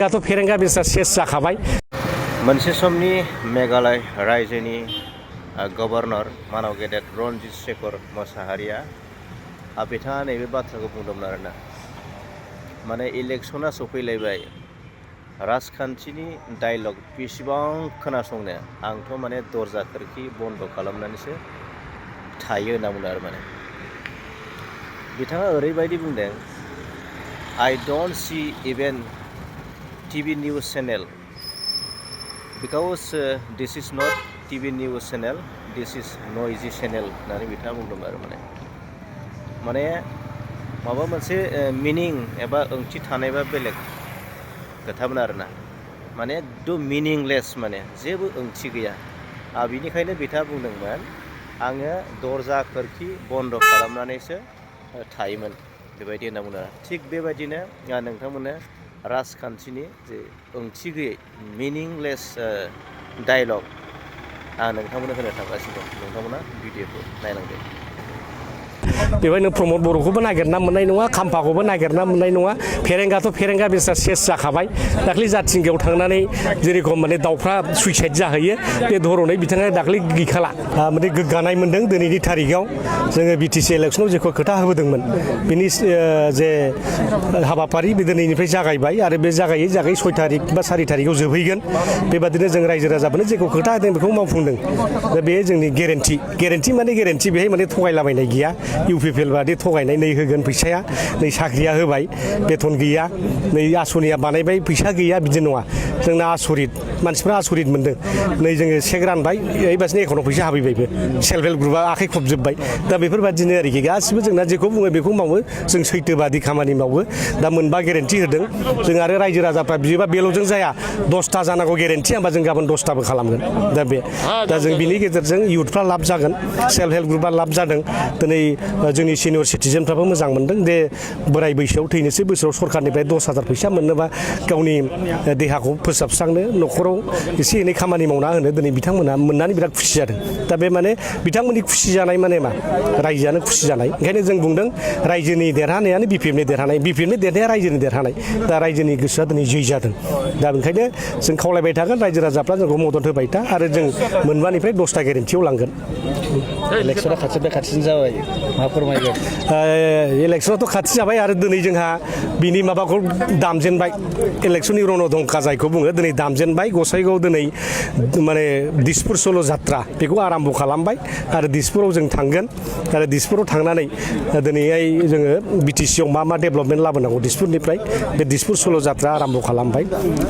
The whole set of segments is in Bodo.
दाथ' फेरेंगा बेसा सेस जाखाबाय। मोनसे समनि मेघालय रायजोनि गभर्नर मानव गेदेर रणजित शेखर मोसाहारिया बिथाङा नैबे बाथ्राखौ बुंदोंमोन आरोना, माने इलेक्शना सफैलायबाय, राजखान्थिनि डायलग बेसेबां खोनासंनो, आंथ' माने दरजा खोरखि बन्द खालामनानैसो थायो होनना बुंदों आरो माने बिथाङा ओरैबायदि बुंदों, I don't see even TV news channel because this is not TV news channel, this is noisy channel होननानै बिथाङा बुंदोंमोन आरो माने माबा मोनसे मिनिं एबा ओंथि थानायबा बेलेग खोथामोन आरोना, माने एकदम मिनिंलेस, माने जेबो ओंथि गैया। बिनिखायनो बिथाङा बुंदोंमोन, आङो दरजा खोरखि बन्द खालामनानैसो थायोमोन, बेबायदि होनना बुंदों। थिग बेबायदिनो नोंथांमोननो राजखान्थिनि जे ओंथि गैयै मिनिंलेस डायलग नोंथांमोननो होनो थांगासिनो दं। नोंथांमोना भिडिअखौ नायलांदो। बेवहाय नों प्रमद बर'खौबो नागिरना मोननाय नङा, खाम्फाखौबो नागिरना मोननाय नङा। फेरेंगाथ' फेरेंगा बेसा सेस जाखाबाय। दाख्लै जाथिंगायाव थांनानै जेरेखम माने दाउफ्रा सुइसाइड जाहैयो, बे धरनै बिथाङा दाख्लै गैखाला। माने गोग्गानाय मोन्दों दिनैनि थारिखआव जोङो बिटिसि इलेक्सनाव जेखौ खोथा होबोदोंमोन, बिनि जे हाबाफारि बे दिनैनिफ्राय जागायबाय आरो बे जागायै 6 थारिख बा 4 थारिखआव जोबहैगोन। बेबादिनो जों रायजो राजाफोरनो जेखौ खोथा होदों बेखौ मावफुंदों। दा बे जोंनि गेरेन्टि माने गेरेन्टि, बेहाय माने थगायलाबायनाय गैया। इउपिपिएल बादि थगायनाय, नै होगोन फैसाया, नै साख्रिया होबाय बेथन गैया, नै आसनिया बानायबाय फैसा गैया, बिदि नङा। जोंना आसरित, मानसिफ्रा आसरित मोनदों। नै जोङो चेक रानबाय, ओइबासिनो एकाउन्टाव फैसा हाबैबायबो, सेल्फ हेल्प ग्रुपआ आखाइ खबजोब्बाय। दा बेफोरबादिनो आरोखि गासिबो जोंना जेखौ बुङो बेखौ मावो, जों सैथोबादि खामानि मावो। दा मोनबा गेरेन्टि होदों जों, आरो रायजो राजाफ्रा बियोबा बेल'जों जाया, 10टा जानांगौ गेरेन्टि, होमबा जों गाबोन 10टाबो खालामगोन। दा जों बिनि गेजेरजों इउथफ्रा लाब जागोन, सेल्फ हेल्प ग्रुपआ लाब जादों। दिनै जोंनि सिनियर सिटिजेनफ्राबो मोजां मोनदों जे बोराय बैसोआव थैनोसै बोसोराव सरखारनिफ्राय 10,000 फैसा मोननोबा गावनि देहाखौ फोसाबस्रांनो, न'खराव एसे एनै खामानि मावना होनो दिनै बिथांमोना मोननानै बिराद खुसि जादों। दा बे माने बिथांमोननि खुसि जानाय माने मा, रायजोआनो खुसि जानाय। ओंखायनो जों बुंदों रायजोनि देरहानायानो बिपिएफनि देरहानाय, बिपिएफनि देरहानाया रायजोनि देरहानाय। दा रायजोनि गोसोआ दिनै जै जादों। दा ओंखायनो जों खावलायबाय थागोन, रायजो राजाफ्रा जोंखौ मदद होबाय था, आरो जों मोनबानिफ्राय 10टा गेरेन्टियाव लांगोन। इलेक्सना खाथिसिन जाबाय, मा फोरमायगोन? इलेक्सनाथ' खाथि जाबाय, आरो दिनै जोंहा बिनि माबाखौ दामजेनबाय, इलेक्सननि रणधंका जायखौ बुङो, दिनै दामजेनबाय। गसाइगावआव दिनै माने दिसपुर सल' जात्रा बेखौ आराम्भ खालामबाय, आरो दिसपुराव जों थांगोन। आरो दिसपुराव थांनानै दिनैहाय जोङो बिटिसिआव मा डेभेलपमेन्ट लाबोनांगौ दिसपुरनिफ्राय, बे दिसपुर सल' जात्रा आराम्भ खालामबाय।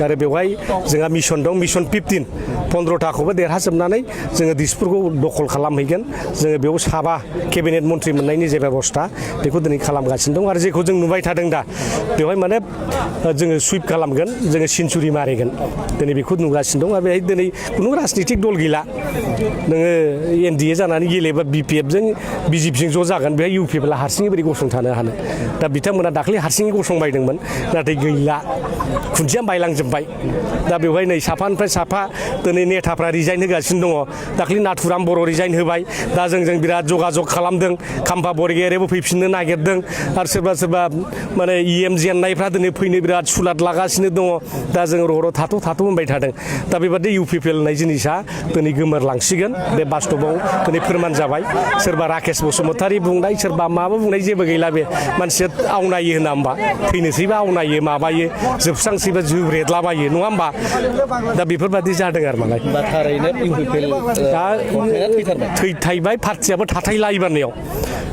आरो बेवहाय जोंहा मिशन दं, मिशन 15, 15टाखौबो देरहाजोबनानै जोङो दिसपुरखौ दखल खालामहैगोन। जोङो बेयाव 7 केबिनेट मन्थ्रि मोननायनि जे बेबस्था, बेखौ दिनै खालामगासिनो दं। आरो जेखौ जों नुबाय थादों दा, बेवहाय माने जोङो सुइप खालामगोन, जोङो सेन्सुरि मारिगोन, दिनै बेखौ नुगासिनो दं। आरो बेहाय दिनै खुनु राजनितिक दल गैला। नोङो एनडिए जानानै गेलेबा बिपिएफजों बिजेपिजों ज' जागोन, बेहाय इउपिपिएलआ हारसिङै बोरै गसंथानो हानो। दा बिथांमोना दाख्लै हारसिङै गसंबायदोंमोन, नाथाय गैला, खुन्थिया बायलांजोब्बाय। दा बेवहाय नै साफानिफ्राय साफा दिनै नेताफ्रा रिजाइन होगासिनो दङ। दाख्लै नाथुराम बर' रिजाइन होबाय। दा जों बिराद जगाजग खालामदों। खाम्फा बरगयारियाबो फैफिननो नागिरदों, आरो सोरबा माने इएम जेननायफ्रा दिनै फैनो बिराद सुलाद लागासिनो दङ। दा जों र' थाथ' होनबाय थादों। दा बेबादि इउपिपिएल होननाय जिनिसा दिनै गोमोरलांसिगोन, बे बास्तबआव दिनै फोरमान जाबाय। सोरबा राकेश बसुमतारी बुंनाय, सोरबा माबा बुंनाय, जेबो गैला। बे मानसिया आवनायो होना होमबा, थैनोसैबा आवनायो, माबायो, जोबस्रांसैबा जोब्रेदलाबायो, नङा होमबा? दा बेफोरबादि जादों आरो मालाय। थारैनो इउपिपिएल थैथायबाय, पार्टियाबो थाथायला एबारनियाव।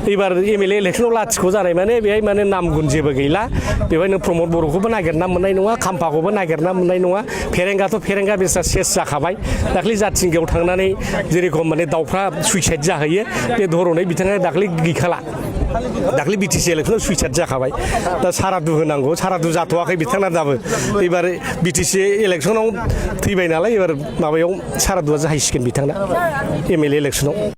एबार एमएलए इलेक्सनाव लाथिख' जानाय माने बेहाय माने नाम गुन जेबो गैला। बेवहाय नों प्रमद बर'खौबो नागिरना मोननाय नङा, खाम्फाखौबो नागिरना मोननाय नङा। फेरेंगाथ' फेरेंगा बेसा सेस जाखाबाय। दाख्लै जाथिंगायाव थांनानै जेरेखम माने दाउफ्रा सुइसाइड जाहैयो, बे धरनै बिथाङा दाख्लै गैखाला। दाख्लै बिटिसि इलेक्सनाव सुइसाइड जाखाबाय। दा सारादु होनांगौ, सारादु जाथ'वाखै बिथांना दाबो। एबार बिटिसि इलेक्सनाव थैबाय नालाय, एबार माबायाव सारादुआ जाहैसिगोन बिथांना एमएलए इलेक्सनाव।